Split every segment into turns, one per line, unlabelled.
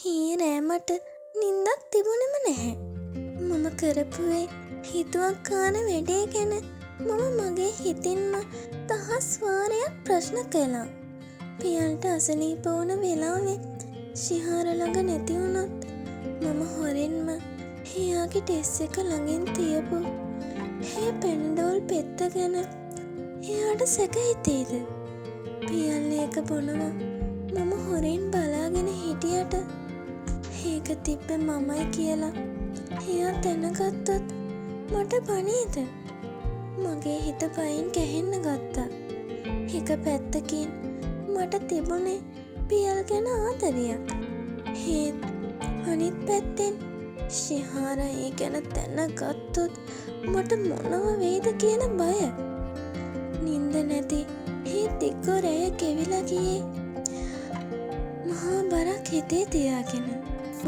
ඊයේ රෑ මට නින්දක් තිබුණෙම නැහැ. මම කරපු ඒ හිතුවක්කාර වැඩේ ගැන මම මගේ හිතින්ම දහස් වාරයක් ප්‍රශ්න කළා. පියල්ට අසනීප වුණ වෙලාවේ ශිහාර ළඟ නැති වුණොත් මම හොරෙන්ම එයාගේ ඩෙස්ක් එක ළඟින් තියපු ඒ පැනඩෝල් පෙත්ත ගැන එයාට සැක හිතේද? පියල් ඒක බොනවා මම හොරෙන් බලාගෙන හිටියට ඒක තිබ්බේ මමයි කියලා එයා දැනගත්තොත් මට බනීද? මගේ හිත බයෙන් ගැහෙන්න ගත්තා. එක පැත්තකින් මට තිබුණේ පියල් ගැන ආදරයක්. ඒත් අනිත් පැත්තෙන් ශිහාරා ඒ ගැන දැනගත්තොත් මට මොනව වෙයිද කියන බය. නින්ද නැති ඒ දිග රැය ගෙවිලා ගියේ මහා බරක් හිතේ තියාගෙන.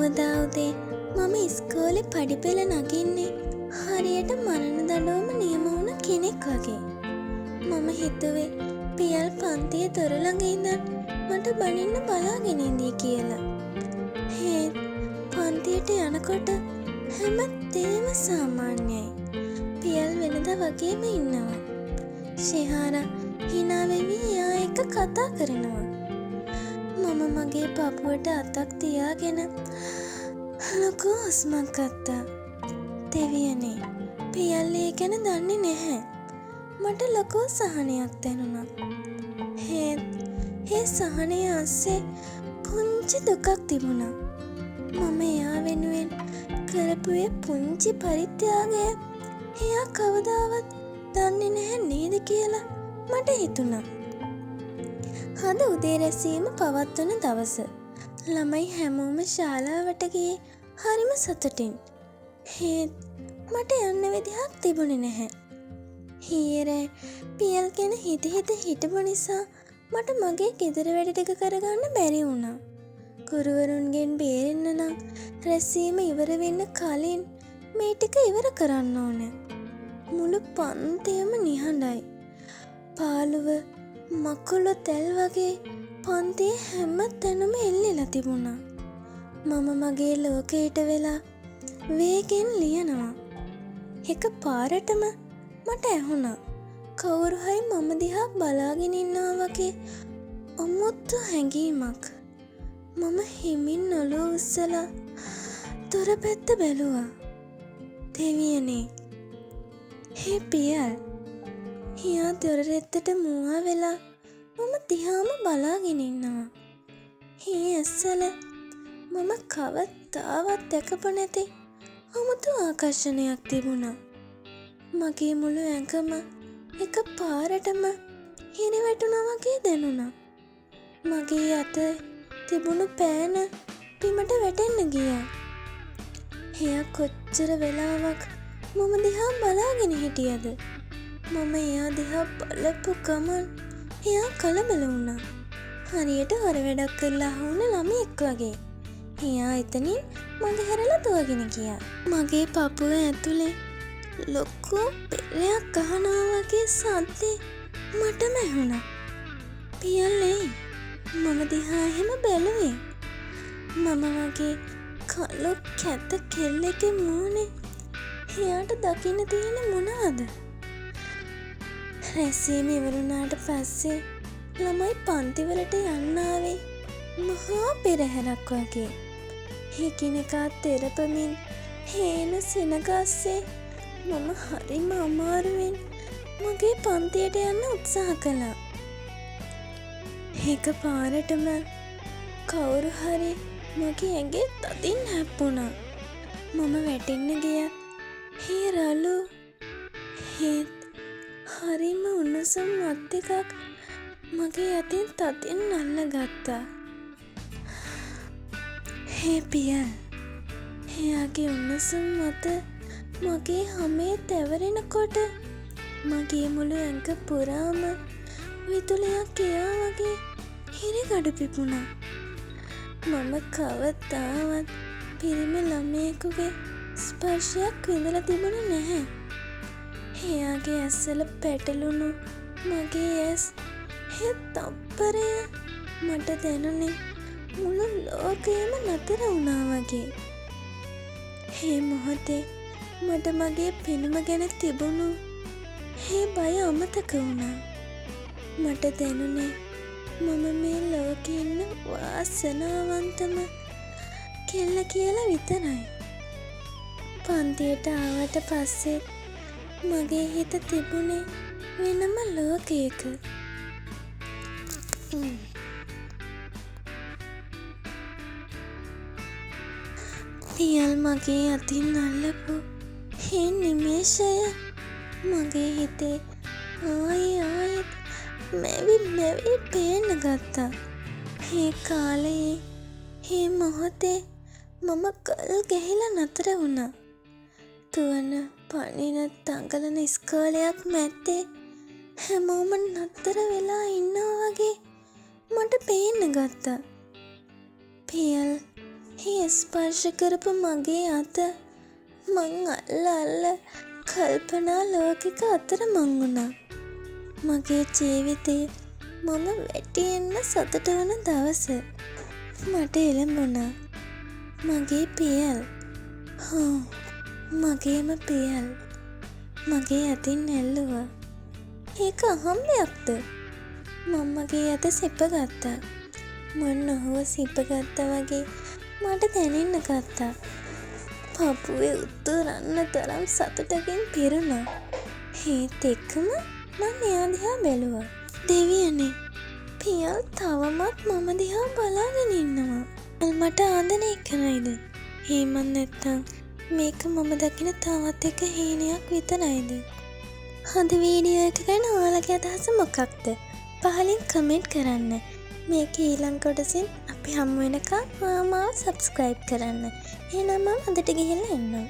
උදා උදේ මම ඉස්කෝලේ පඩිපෙළ නගින්නේ හරියට මරණ දඬුවම නියම වුණ කෙනෙක් වගේ. මම හිතුවේ පියල් පන්තියේ දොර ළඟ ඉඳන් මට බනින්න බලාගෙන ඉඳී කියලා. ඒත් පන්තියට යනකොට හැම දේම සාමාන්‍යයි. පියල් වෙනදා වගේම ඉන්නවා. ශිහාරා හිනා වෙවි එයා එක්ක කතා කරනවා. මම මගේ පපුවට අතක් තියාගෙන ලොකු හුස්මක් ගත්තා. දෙවියනේ, පියල් ඒ ගැන දන්නේ නැහැ. මට ලොකු සහනයක් දැනුණා. ඒත් ඒ සහනය අස්සේ පුංචි දුකක් තිබුණා. මම එයා වෙනුවෙන් කරපු ඒ පුංචි පරිත්‍යාගය එයා කවදාවත් දන්නේ නැහැ නේද කියලා මට හිතුණා. අද උදේ රැසීම පවත්වන දවස. ළමයි හැමෝම ශාලාවට ගියේ හරිම සතුටින්. ඒත් මට යන්න විදිහක් තිබුණේ නැහැ. ඊයේ රෑ පියල් ගැන හිත හිත හිටපු නිසා මට මගේ ගෙදර වැඩ ටික කරගන්න බැරි වුණා. ගුරුවරුන්ගෙන් බේරෙන්න නම් රැසීම ඉවර වෙන්න කලින් මේ ටික ඉවර කරන්න ඕන. මුළු පන්තියම නිහඬයි. පාළුව මකුළු තැල් වගේ පන්තියේ හැම තැනම එල්ලිලා තිබුණා. මම මගේ ලෝකයට වෙලා වේගෙන් ලියනවා. එක පාරටම මට ඇහුණා කවුරු හරි මම දිහා බලාගෙන ඉන්නවා වගේ අමුතු හැඟීමක්. මම හිමින් ඔළුව උස්සලා දොර පැත්ත බැලුවා. දෙවියනේ, හේ පියල්. එයා දොර රෙද්දට මුවා වෙලා මම දිහාම බලාගෙන ඉන්නවා. ඒ ඇස්වල මම කවදාවත් දැකපු නැති අමුතු ආකර්ෂණයක් තිබුණා. මගේ මුළු ඇඟම එක පාරටම හිරි වැටුණා වගේ දැනුණා. මගේ අත තිබුණු පෑන බිමට වැටෙන්න ගියා. එයා කොච්චර වෙලාවක් මම දිහා බලාගෙන හිටියද? මම එයා දිහා බලපු ගමන් එයා කලබල වුණා. හරියට හොර වැඩක් කරලා අහු වුණ ළමයෙක් වගේ. එයා එතනින් මඟ හැරලා දුවගෙන ගියා. මගේ පපුව ඇතුලේ ලොකු පෙරයක් ගහනවා වගේ සද්දේ මටම ඇහුණා. පියල් ඇයි මම දිහා එහෙම බැලුවේ? මම වගේ කළු කැත කෙල්ලෙක්ගේ මූණේ එයාට දකින්න තියෙන්නේ මොනවද? රැස්වීම ඉවර වුණාට පස්සේ ළමයි පන්තිවලට යන්න ආවේ මහා පෙරහැරක් වගේ. එකිනෙකා තෙරපමින් හේන සෙනඟ අස්සේ මම හරිම අමාරුවෙන් මගේ පන්තියට යන්න උත්සාහ කළා. එක පාරටම කවුරු හරි මගේ ඇඟේ තදින් හැප්පුණා. මම වැටෙන්න ගියත් ඒ රළු ඒත් හරිම උණුසුම් අත් දෙකක් මගේ අතින් තදින් අල්ලගත්තා. හේ පියල්. එයාගේ උණුසුම් අත මගේ හමේ තැවරෙනකොට මගේ මුළු ඇඟ පුරාම විදුලියක් ගියා වගේ හිරිගඩු පිපුණා. මම කවදාවත් පිරිමි ළමයෙකුගේ ස්පර්ශයක් විඳලා තිබුණේ නැහැ. එයාගේ ඇස්වල පැටලුණු මගේ ඇස් ඒ තප්පරය මට දැනුනේ මුළු ලෝකයම නතර වුණා වගේ. ඒ මොහොතේ මට මගේ පෙනුම ගැන තිබුණු ඒ බය අමතක වුණා. මට දැනුනේ මම මේ ලෝකේ ඉන්න වාසනාවන්තම කෙල්ල කියලා විතරයි. පන්තියට ආවට පස්සෙත් මගේ හිත තිබුණේ වෙනම ලෝකයක. පියල් මගේ අතින් අල්ලපු ඒ නිමේෂය මගේ හිතේ ආයෙ ආයෙත් මැවි මැවි පේන්න ගත්තා. ඒ කාලයේ ඒ මොහොතේ මම ගල් ගැහිලා නතර වුණා. දුවන පනින දඟලන ඉස්කෝලයක් මැද්දේ හැමෝම නතර වෙලා ඉන්නවා වගේ මට පේන්න ගත්තා. පියල් ඒ ස්පර්ශ කරපු මගේ අත මං අල්ල අල්ල කල්පනා ලෝකෙක අතරමං වුණා. මගේ ජීවිතේ මම වැඩියෙන්ම සතුටු වුණ දවස මට එළඹුණා. මගේ පියල්, හෝ මගේම පියල් මගේ අතින් ඇල්ලුවා. ඒක අහම්බයක්ද? මං මගේ අත සිපගත්තා. මං ඔහුව සිපගත්තා වගේ මට දැනෙන්න ගත්තා. පපුවේ උතුරන්න තරම් සතුටකින් පිරුණා. ඒත් එක්කම මං එයා දිහා බැලුවා. දෙවියනේ, පියල් තවමත් මම දිහා බලාගෙන ඉන්නවා. මට ආදරේ කරයිද? එහෙමත් නැත්නම් මේක මම දකින තවත් එක හීනයක් විතරයිද? හොඳ වීඩියෝ එක ගැන ඔයාලගේ අදහස මොකක්ද? පහලින් කමෙන්ට් කරන්න. මේක ඊළඟ කොටසින් අපි හමු වෙනකම් ඔයා මාව සබ්ස්ක්‍රයිබ් කරන්න. එහෙනම් මම අදට ගිහිල්ලා එන්නම්.